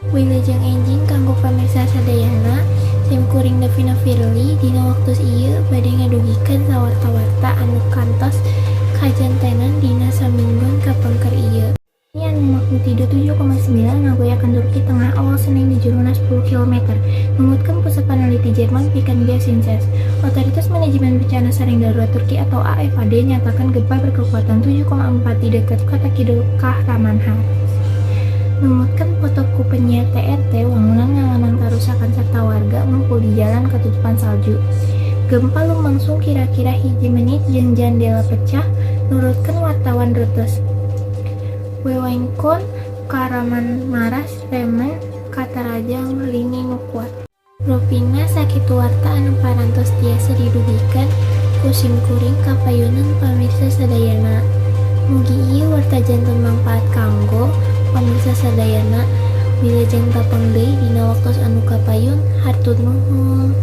Wilujeng enjing kanggo pamirsa sadayana. Sim kuring Devina Firly, dina waktos ieu bade ngadugikeun sawarta-warta anu kantos kajantenan dina saminggon kapengker ieu. Anu magnitudo 7,9 ngagoyakan Turki tengah awal Senin di juruna 10 km, numutkeun Pusat Paneliti Jerman pikeun Geosainces. Otoritas Manajemen Bencana sareng Darurat Turki atau AFAD nyatakan gempa berkekuatan 7,4 di dekat kota kidul Kahramanmaraş. Numutkeun foto ku penyiar TRT, wangunan ngalaman karusakan serta warga ngumpul di jalan katutupan salju. Gempa lumangsung kira-kira 1 menit jeung jandela pecah, nurutkeun wartawan Reuters. Wewengkon Kahramanmaras remen katarajang lini nu kuat. Rupina sakitu warta anu parantos tiasa didugikeun ku simkuring ka payunan pamirsa sadayana. Mugi ieu warta janten mangpaat kanggo pamirsa sadayana. Wilujeng tepang deui dina waktos anu kapayun, hatur nuhun.